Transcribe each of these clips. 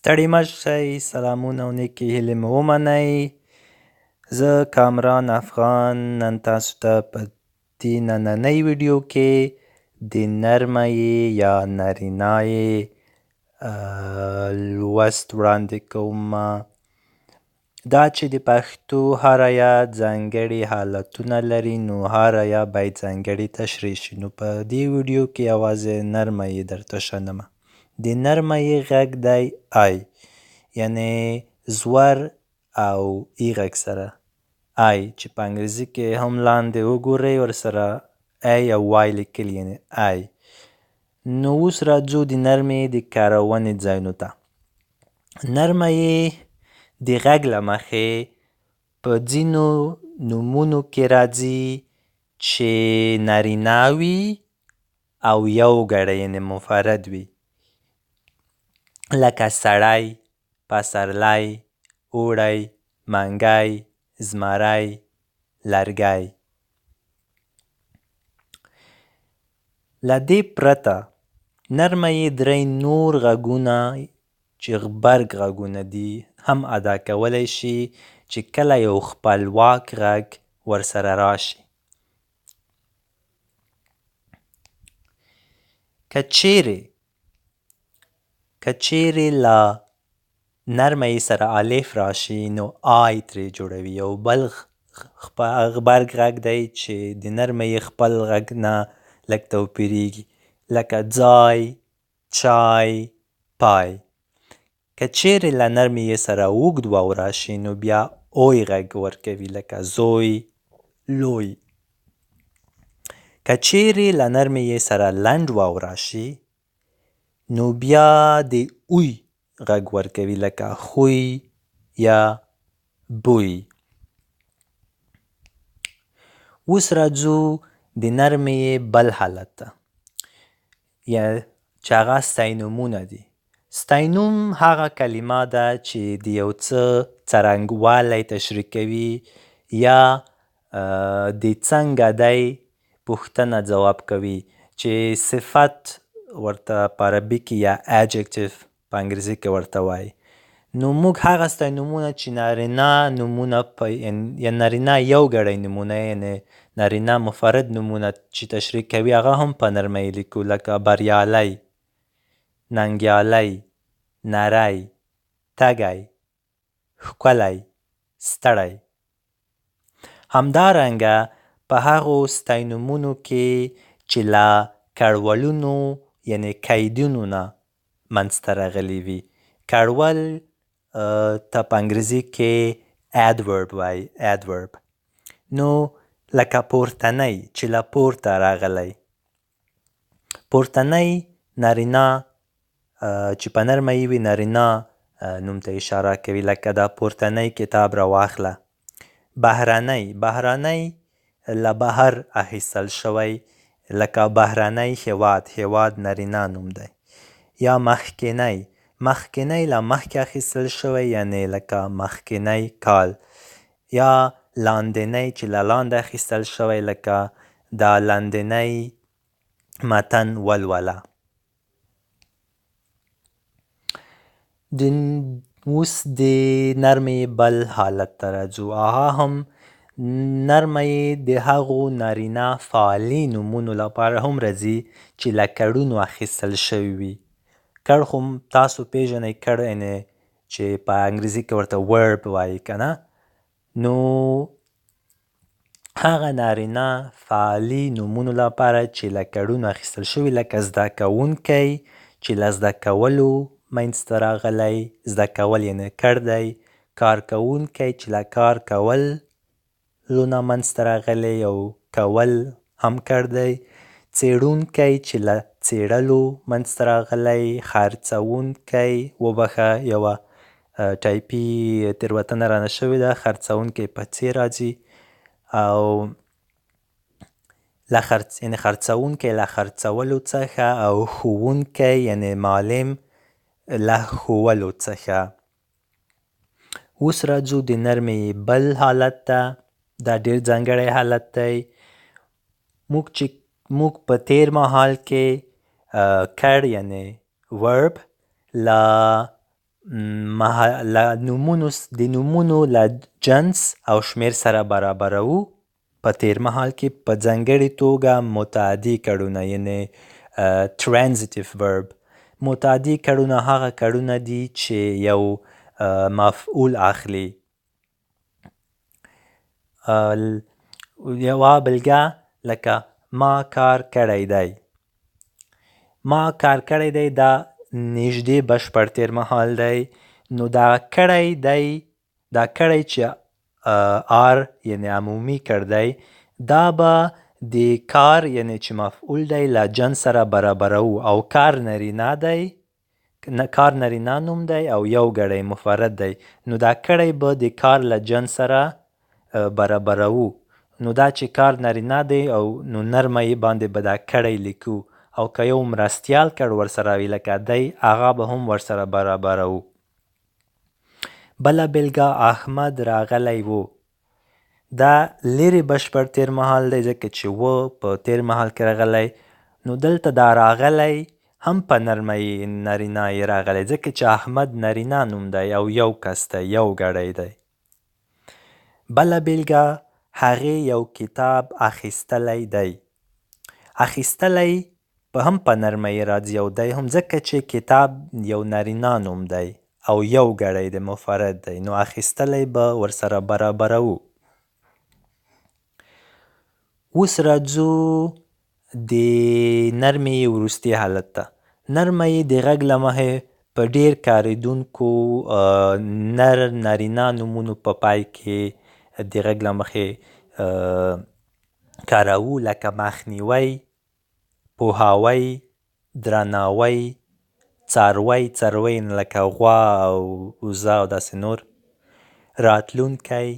ستړي مه شئ، سلامونه او نیکې هیلې مو ومنئ. زه کامران افغان نن تاسو ته په دې نننۍ ویډیو کې د نرمه یې یا نارینه یې لوست وړاندې کوم. دا چې د پښتو هره یا ځانګړي حالتونه لري، نو هره یا باید ځانګړې تشریح شي. نو په دې ویډیو کې یوازې نرمه یې درته شنمه. د نرمه یې غږ دی آی، یعنی زور او ای غږ سره آی، چې په انګریزي کې هم لاندې وګورئ ورسره ای او وای لیکلي، یعنی آی. نو اوس راځو د نرمې د کارونې ځایونو ته. نرمه یې د غږ له مخې په ځینو نومونو کې راځي چې نارینه وي او یو ګړی، یعنی مفرد وي، لکه سړی، پسرلی، اوړی، منګی، زمری، لرګی. له دې پرته نرمه یې درې نور غږونه چې غبرګ غږونه دي هم ادا کولی شي، چې کله یو خپلواک غږ ورسره راشي. که چیرې له نرمه یې سره الف راشي نو آی ترې جوړوي. یو بل غبرګ غږ دی چې د نرمه یې خپل غږ نه لږ توپیریږي، لکه ځای، چای، پای. که چیرې له نرمې یې سره اوږد واو راشي نو بیا اوی غږ ورکوي، لکه زوی، لوی. که چیرې له نرمې یې سره لنډ واو راشي نو بیا د اوی غږ ورکوي، لکه خوی یا بوی. اوس راځو د نرمې یې بل حالت ته، یا چې هغه ستاینومونه دي. ستاینوم هغه کلمه ده چې د یو څه څرنګوالی تشریح کوي یا د څنګه دی پوښتنه ځواب کوي، چې صفت ورته په عربي کې یا adjective په انګریزي کې ورته وایي. نو موږ هغه ستاینومونه چې نارینه نومونه یا نارینه یو ګړی نومونه، یعنی نارینه مفرد نومونه چې تشریح کوي، هغه هم په نرمه یې لیکو، لکه بریالی، ننګیالی، نری، تږی، ښکلی، ستړی. همدارنګه په هغو ستاینومونو کې چې له کړولونو یعنی قیدونو نه منځته راغلي وي. کړول ته په انګریزي کې adverb وایي، adverb. نو لکه پورتنی چې له پورته راغلی، پورتنی نارینه چې په نرمه یې وي نارینه نوم ته اشاره کوي، لکه دا پورتنی کتاب راواخله. بهرنی، بهرنی له بهر اخیستل شوی، لکه بهرنی هیواد، هیواد نارینه نوم دی. یا مخکنی، مخکنی له مخکې اخیستل شوی، یعنی لکه مخکنی کال. یا لاندنی چې له لاندې اخیستل شوی، لکه دا لاندنی متن ولوله. د اوس د نرمې بل حالت ته راځو. هغه هم نرمه یې د هغو نارینه فعالي نومونو لپاره هم راځي چې له کړونو اخیستل شوي وي. کړ خو تاسو پیژنئ، کړ یعنی چې په انګریزي کې ورته verb وایي که نه. نو هغه نارینه فعالي نومونو لپاره چې له کړونو اخیستل شوي، لکه زده کوونکی چې له زده کولو منځته راغلی، زده کول یعنی کړ دی، کار کوونکی چې له کار کولو نه منځته راغلی او کول هم کړ دی، څېړونکی چې له څېړلو منځته راغلی، خرڅوونکی، وبخښه یوه ټایپي تېروتنه رانه شوې ده، خرڅوونکی په څې راځي، او له خرڅ یعنی خرڅوونکی له خرڅولو څخه، او ښوونکی یعنی معلم له ښوولو څخه. اوس راځو د نرمې بل حالت ته. دا ډېر ځانګړی حالت دی. موږ په تیر مهال کې کړ یعنی verb له له نومونو د نومونو له جنس او شمېر سره برابروو په تېر مهال کې، په ځانګړي توګه متعدي کړونه، یعنې transitive verb. متعدي کړونه هغه کړونه دي چې یو مفعول اخلي. یوه بېلګه لکه ما کار کړی دی. ما کار کړی دی دا نږدې بشپړ تېر مهال دی. نو دا کړی دی، دا کړی چې آر یعنې عمومي کړ دی، دا به د کار یعنې چې مفعول دی له جنس سره برابروو، او کار نرینه دی، کار نرینه نوم دی او یو ګړی مفرد دی، نو دا کړی به د کار له جنس سره برابروو. نو دا چې کار نرینه دی او نو نرمه یې باندې به دا کړی لیکو، او که یو مرستیال کړ ورسره وي لکه دی، هغه به هم ورسره برابروو. بله بېلګه احمد راغلی و. دا لیرې بشپړ تېر مهال دی، ځکه چې و په تېر مهال کې راغلی. نو دلته دا راغلی هم په نرمه یې نرینه یې راغلی، ځکه چې احمد نرینه نوم دی او یو کس دی، یو ګړی دی. بله بېلګه هغې یو کتاب اخیستلی دی. اخیستلی په هم په نرمه یې راځي او دی هم، ځکه چې کتاب یو نرینه نوم دی او یو ګړی دی، مفرد دی، نو اخیستلی به ورسره برابروو. اوس راځو د نرمې یې وروستي حالت ته. نرمه یې د غږ له مخې په ډېر کارېدونکو نر نارینه نومونو په پای کې د غږ له مخې کاروو، لکه مخنیوی، پوهاوی، درناوی، څاروی، څاروی لکه غوا او وزه او داسې نور، راتلونکی،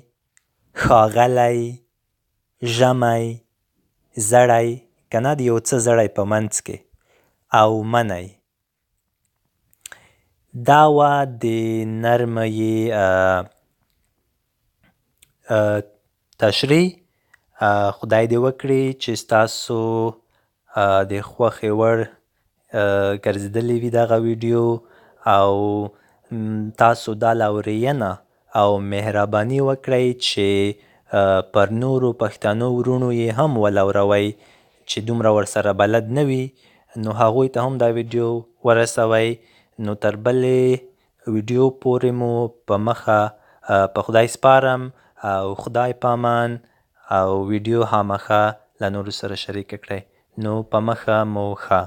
ښاغلی، ژمی، زړی، که نه د یو څه زړی په منځ کې، او منی. دا وه د نرمه یې تشریح. خدای دې وکړي چې ستاسو د خوښې وړ ګرځېدلې وي دغه ویډیو، او تاسو دا لورېینه او مهرباني وکړئ چې پر نورو پښتنو وروڼو یې هم ولوروئ چې دومره ورسره بلد نه وي، نو هغوی ته هم دا ویډیو ورسوئ. نو تر بلې ویډیو پورې مو په مخه په خدای سپارم او خدای پامان، او ویډیو خامخا له نورو سره شریکه کړئ. نو په مخه مو ښه.